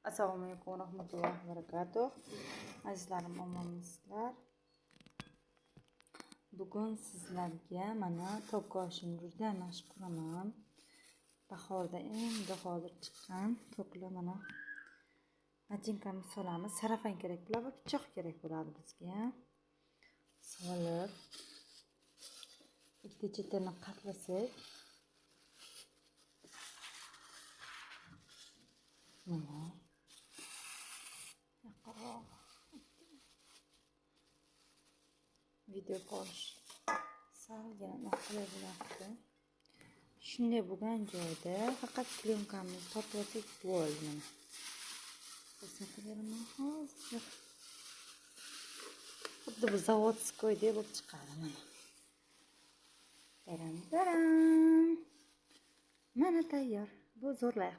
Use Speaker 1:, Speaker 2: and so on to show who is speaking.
Speaker 1: Assalomu alaykum va rahmatullohi va barakatuh. Azizlarim, omonmisizlar? Bugun sizlarga mana tok oshini juda yaxshi ko'raman. Bahorda endi hozir chiqqan toklar mana nachinkamiz solamiz. Sarafan kerak bo'ladi va pichoq kerak bo'ladi bizga. Solib ikkita chetini qatlasak mana yaqinroq video ko'rish salgina noqulay bo'lyapti. Shunday bo'lgan joyda faqat plyonkamizni tortib olsak bo'ldi. Mana ko'rsatib beraman hozir. Xuddi bu zavodskoydek bo'lib chiqadi mana. Taram taram. Mana tayyor. Bu zo'r loyiha.